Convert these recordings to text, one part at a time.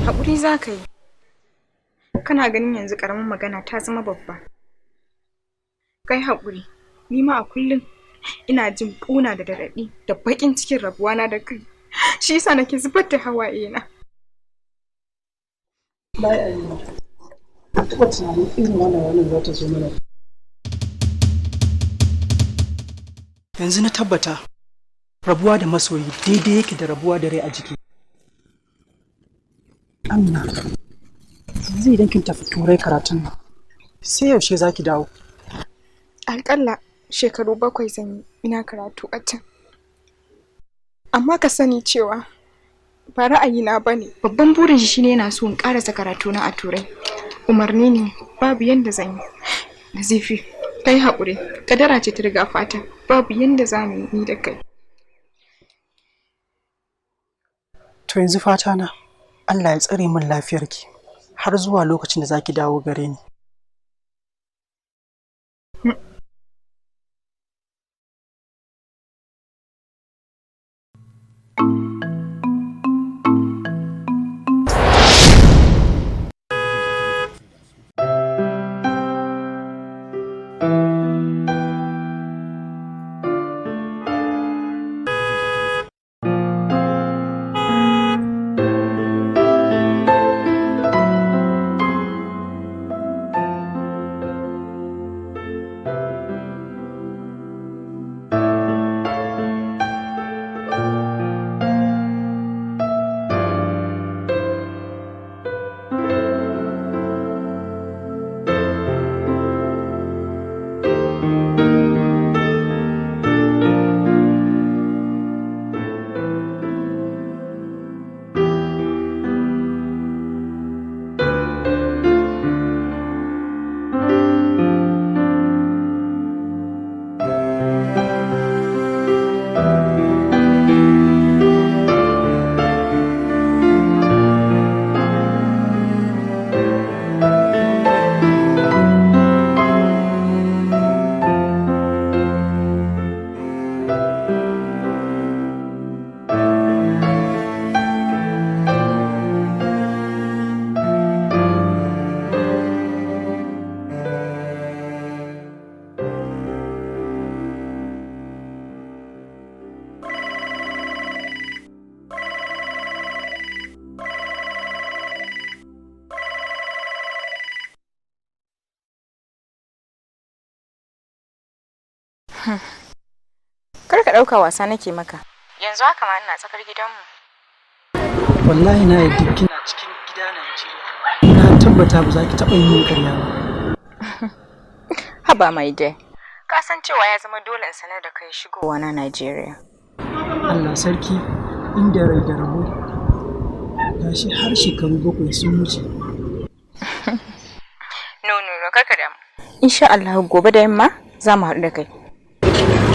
Haƙuri za ka yi. Kana ganin yanzu ƙaramin magana ta zama babba. Kai haƙuri, ni ma a kullum ina jin ƙuna da raɗaɗi da baƙin cikin rabuwana da kai. Shi yasa nake zubar da hawaye na. Bai Amina, ban taɓa tunanin irin wannan ranar za ta zo mana. Yanzu na tabbata rabuwa da masoyi daidai yake da rabuwa da rai a jiki. Amina, yanzu idan kin tafi Turai karatun nan, sai yaushe za ki dawo? Alƙalla shekaru 7 zan yi ina karatu a can. Amma ka sani cewa ba ra'ayina ba ne. Babban burin shi shine yana so in ƙarasa karatuna a Turai. Umarni ne, babu yanda zan yi. Nazifi, kai haƙuri, kadara ce ta riga fata, babu yanda za mu yi ni da kai. To yanzu fata na, Allah ya tsare min lafiyarki har zuwa lokacin da za ki dawo gare ni. Kar ka ɗauka wasa nake maka. Yanzu haka ma ina tsakar gidanmu. Wallahi na yadda kina cikin gida Najeriya. Na tabbata ba za ki taɓa yi min ƙarya ba. Haba mai dai. Ka san cewa ya zama dole in sanar da kai shigowa na Najeriya. Allah sarki, inda rai da rabo. Gashi har shekaru 7 sun wuce. No, no, no, kar ka damu. Insha Allah gobe da yamma za mu haɗu da kai.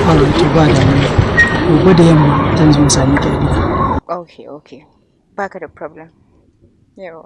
Allah to ba damuwa. Gobe da yamma zan zo in same ki a gida. Okay, okay. Baka da problem. Yawa.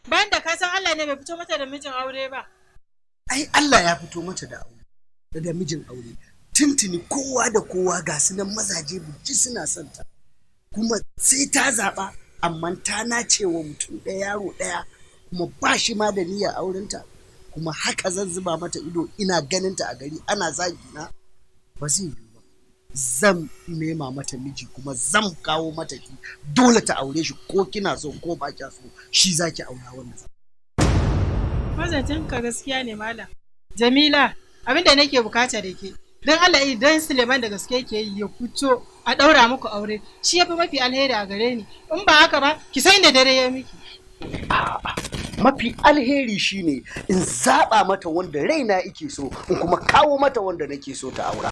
Bayan da ka san Allah ne bai fito mata da mijin aure ba. Ai Allah ya fito mata da aure, da mijin aure. Tuntuni kowa da kowa ga su nan mazaje buji suna son ta. Kuma sai ta zaɓa amma ta nace wa mutum ɗaya yaro ɗaya kuma ba shi ma da niyyar aurenta. Kuma haka zan zuba mata ido ina ganin ta a gari ana zagi na. Ba zai yiwu ba. Zan nema mata miji kuma zan kawo mata ki dole ta aure shi ko kina so ko ba kya so shi zaki aura wannan. Mazajen ka gaskiya ne malam. Jamila, abinda nake bukata da ke don Allah idan Suleiman da gaske yake yi ya fito a daura muku aure shi yafi mafi alheri a gare ni. In ba haka ba ki san inda dare ya miki. A'a, Mafi alheri shine in zaɓa mata wanda raina yake so, in kuma kawo mata wanda nake so ta aura.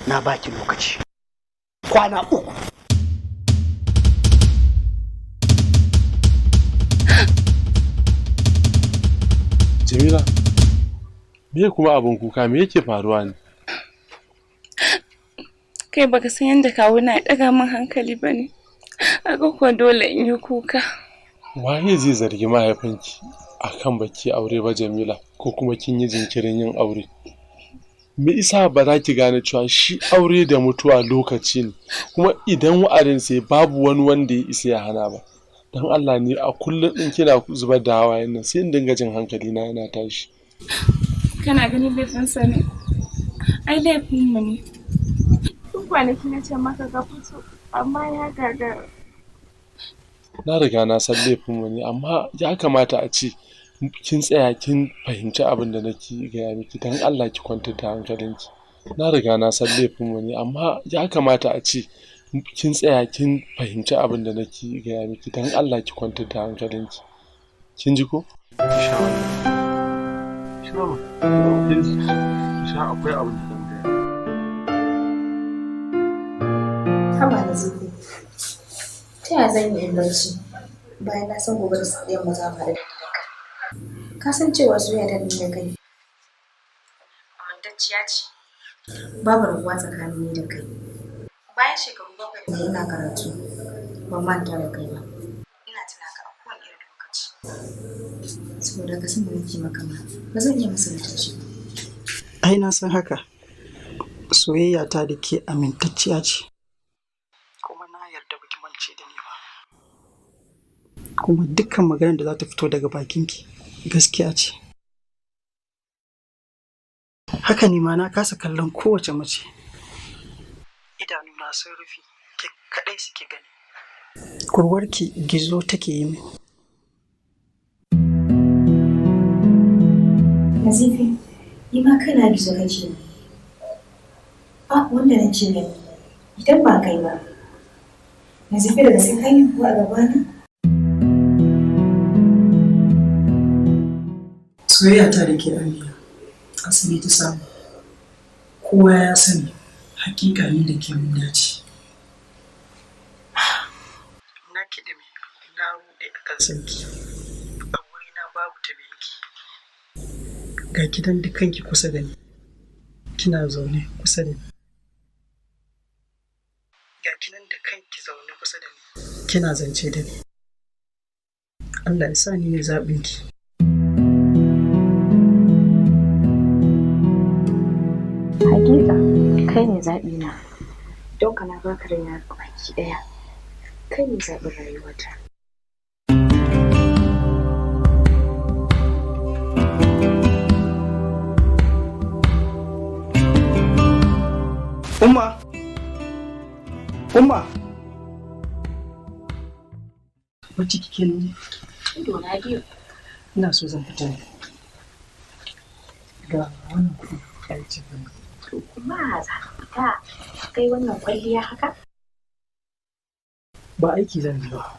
Na baki lokaci kwana 3. Jamila, me kuma abin kuka, me yake faruwa ne? Kai baka san yadda kawuna ya ɗaga min hankali ba ne. Aka kuwa dole in yi kuka. Waye zai zargi mahaifinki akan baki aure ba Jamila, ko kuma kin yi jinkirin yin aure? Me isa ba za ki gane cewa shi aure da mutuwa lokaci ne, kuma idan wa'adin sai babu wani wanda ya isa ya hana ba. Don Allah ne a kullum in kina zubar da hawayen nan sai in dinga jin hankali na yana tashi. Kana ganin laifinsa ne? Ai laifinmu ne. Tun kwanaki na ce maka ka fito, amma ya gagara. Na riga na san laifinmu ne, amma ya kamata a ce kin tsaya kin fahimci abin da nake gaya miki. Don Allah ki kwantar da hankalinki. Na riga na san laifinmu ne, amma ya kamata a ce kin tsaya kin fahimci abin da nake gaya miki. Don Allah ki kwantar da hankalinki. Kin ji ko? Sha akwai abin da zan gaya. Haba da zubi. Ta yaya zan yi in barci bayan na san gobe da yamma za mu haɗu da ni da kai? Ka san cewa soyayya ta ni da kai amintacciya ce. Babu rabuwa tsakanin ni da kai. Bayan shekaru 7 da ina karatu, ban manta da kai ba. Ina tuna ka a kowane irin lokaci. Saboda ka san da nake maka ma, ba zan iya misalta shi ba. Ai na san haka. Soyayya ta da ke amintacciya ce. Kuma na yarda baki mance da ni ba. Kuma dukkan maganar da za ta fito daga bakinki gaskiya ce. Haka ne ma na kasa kallon kowace mace. Idanuna sun rufe, ke kaɗai suke gani. Kurwarki gizo take yi min. Nazifi, ni ma kaina gizo kake yi. Babu wanda nake gani idan ba kai ba. Nazifi, daga sai ka yi kuwa a gabana? Soyayya ta da ke Amina, asali ta samu. Kowa ya sani, hakika ni da ke mun dace. Na kiɗime, na ruɗe a kan sanki. A wurina babu tabinki. Ga gidan da kanki kusa da ni. Kina zaune kusa da ni. Ga kinan da kanki zaune kusa da ni. Kina zance da ni. Allah ya sa ni ne zaɓinki. Hakika kai ne zaɓina, don ka na baka raina baki ɗaya. Kai ne zaɓin rayuwata. Umma! Umma! Wacce kike ne? Ido na biyu. Ina so zan fita ne. Ga wannan kuɗi a yi cikin. To kuma za ka fita kai wannan kwalliya haka? Ba aiki zan je ba.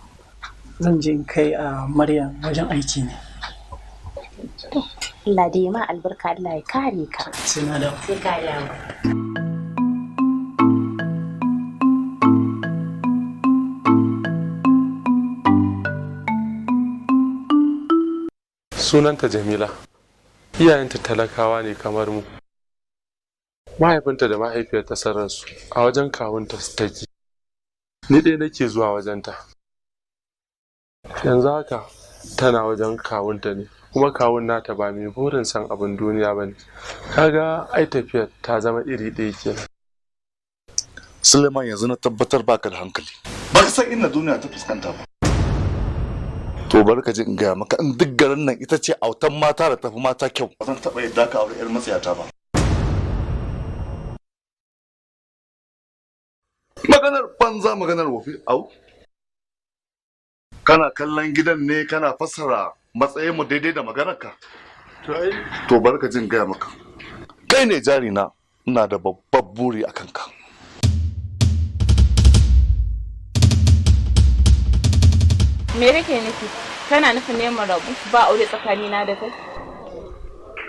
Zan je in kai a Maryam wajen aiki ne. To, Allah dai ma albarka, Allah ya kare ka. Sai na dawo. Sai ka dawo. Sunanta Jamila. Iyayenta talakawa ne kamar mu. Mahaifinta da mahaifiyarta sun rasu, a wajen kawunta take. Ni ɗaya nake zuwa wajenta. Yanzu haka tana wajen kawunta ne, kuma kawun nata ba mai burin san abin duniya ba ne. Kaga ai tafiyar ta zama iri ɗaya kenan. Suleiman, yanzu na tabbatar baka da hankali. Ba ka san inda duniya ta fuskanta ba. To bari ka ji in gaya maka, in duk garin nan ita ce autan mata da tafi mata kyau. Ba zan taɓa yadda ka aure 'yar matsiyata ba. Maganar banza, maganar wofi, au. Kana kallon gidan ne kana fassara matsayin mu daidai da maganarka. To bari ka ji in gaya maka. Kai ne jari na, ina da babban buri a kanka. Me kake nufi? Kana nufin neman rabu ba aure tsakanina da kai?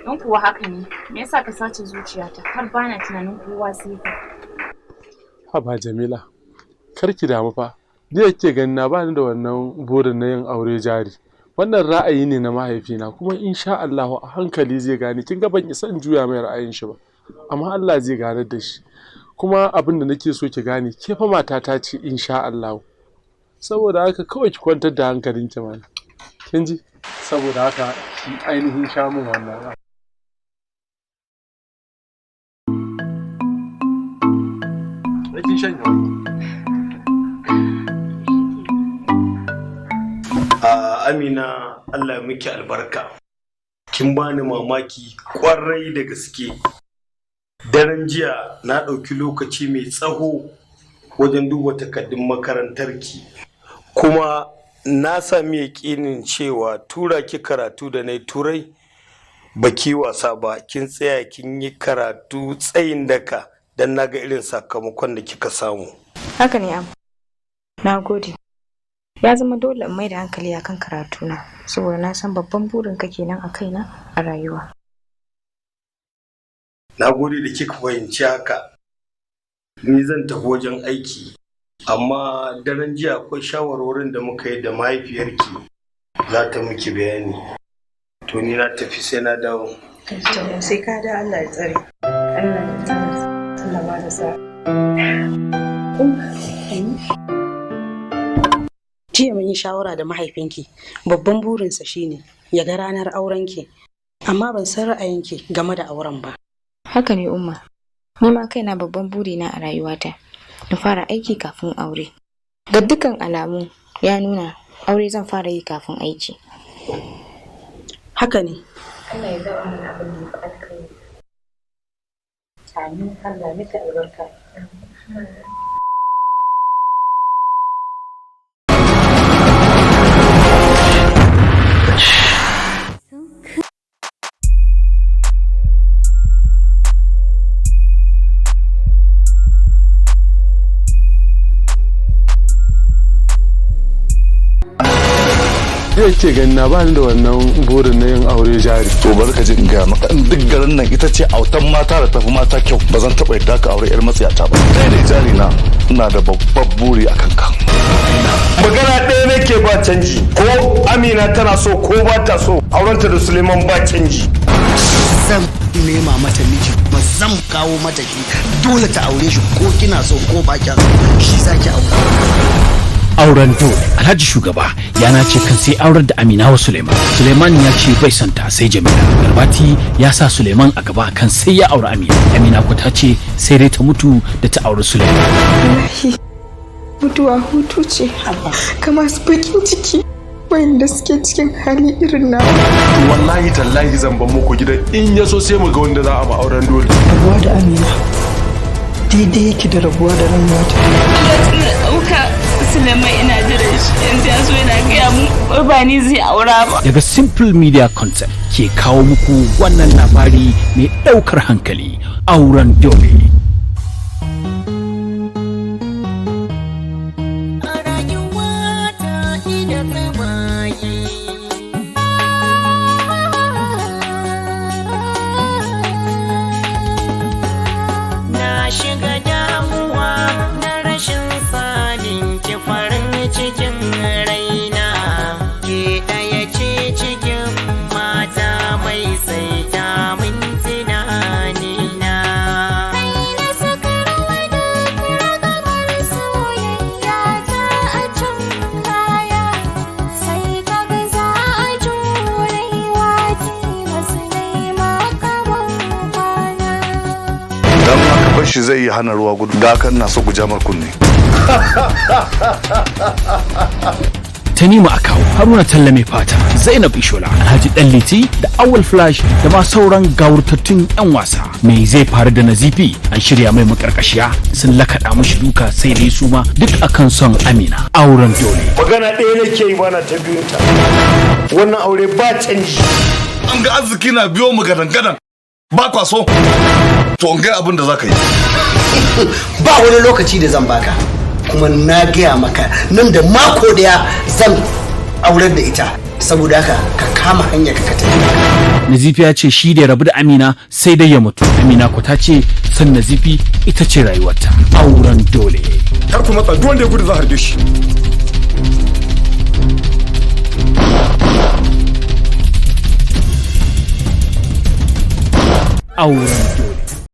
In kuwa haka ne, me yasa ka sace zuciyata har bana tunanin kowa sai ka? Haba Jamila, kar ki damu fa. Ni da kike gani na bani da wannan burin na yin aure jari. Wannan ra'ayi ne na mahaifina kuma insha Allahu a hankali zai gane. Kin ga ban isa in juya mai ra'ayin shi ba, amma Allah zai ganar da shi. Kuma abin da nake so ki gane, ke fa matata ce insha Allahu. Saboda haka kawai ki kwantar da hankalinki mana. Kin ji? Saboda haka ki ainihin sha min wannan. Kin shanye wannan. Amina, Allah ya miki albarka. Kin bani mamaki kwarai da gaske. Daren jiya na ɗauki lokaci mai tsaho wajen duba takardun makarantarki. Kuma na sami yaƙinin cewa tura ki karatu da na turai baki wasa ba, kin tsaya kin yi karatu tsayin daka don na ga irin sakamakon da kika samu. Haka ne Abba. Na gode. Ya zama dole in mai da hankali akan karatuna saboda na san babban burin ka kenan a kaina a rayuwa. Na gode da kika fahimci haka. Ni zan tafi wajen aiki, amma daren jiya akwai shawarwarin da muka yi da mahaifiyarki za ta miki bayani. To ni na tafi sai na dawo. Sai ka da Allah ya tsare. Allah ya tsare. Allah ba da sa'a. Jiya mun yi shawara da mahaifinki, babban burinsa shine ya ga ranar aurenki, amma ban san ra'ayinki game da auren ba. Haka ne Umma. Ni ma kaina babban burina a rayuwata in fara aiki kafin aure. Ga dukkan alamu ya nuna aure zan fara yi kafin aiki. Haka ne. Allah ya zaba mana abin da ya fi alkhairi. Amin, Allah miki albarka. Ni da kike gani na bani da wannan burin na yin aure jari. To bari ka ji in gaya maka, in duk garin nan ita ce autan mata da tafi mata kyau, ba zan taɓa yadda ka aure 'yar matsiyata ba. Kai da jari na, ina da babban buri a kanka. Magana ɗaya nake ba canji, ko Amina tana so ko ba ta so, aurenta da Suleiman ba canji. Zan nema mata miji kuma zan kawo mata shi, dole ta aure shi ko kina so ko ba kya so, shi zaki aure. Auren dole. Alhaji Shugaba ya nace kan sai aurar da Amina wa Suleiman. Suleiman ya ce bai santa sai Jamila. Garbati ya sa Suleiman a gaba kan sai ya auri Amina. Amina ko ta ce sai dai ta mutu da ta auri Suleiman. Wallahi mutuwa hutu ce kama su bakin ciki wayanda suke cikin hali irin nawa. Wallahi tallahi zan ban muku gidan, in ya so sai mu ga wanda za a ma auren dole. Rabuwa da Amina daidai yake da rabuwa da rayuwata. Lokacin da ɗauka Suleiman ina jiran shi yanzu ya zo yana gaya mun wai ba ni zai aura ba. Daga Simple Media Concept ke kawo muku wannan labari mai ɗaukar hankali, auren dole. Na shiga damuwa na rashin sanin ki farin cikin raina, ke ɗaya ce cikin mata mai saita min tunanina. Dan haka bar shi zai iya hana ruwa gudu, da haka ina so ku jamar kunne. Tanimu Akawu, Haruna Talla mai fata, Zainab Ishola, Alhaji Ɗanliti da Awal Flash da ma sauran gawurtattun 'yan wasa. Me zai faru da Nazifi? An shirya mai makarkashiya, sun lakaɗa mashi duka sai dai su ma duk akan son Amina. Auren dole. Magana ɗaya nake yi bana ta biyunta. Wannan aure ba canji. An ga arziki na biyo mu gadan-gadan. Ba kwa so. To in ga abin da za ka yi. Ba wani lokaci da zan baka, kuma na gaya maka nan da mako daya zan aurar da ita. Saboda haka ka kama hanyar ka tafi. Nazifi ya ce shi da ya rabu da Amina sai dai ya mutu. Amina ko ta ce san Nazifi ita ce rayuwarta. Auren dole. Kar ku matsa, duk wanda ya gudu za a harbe shi. Auren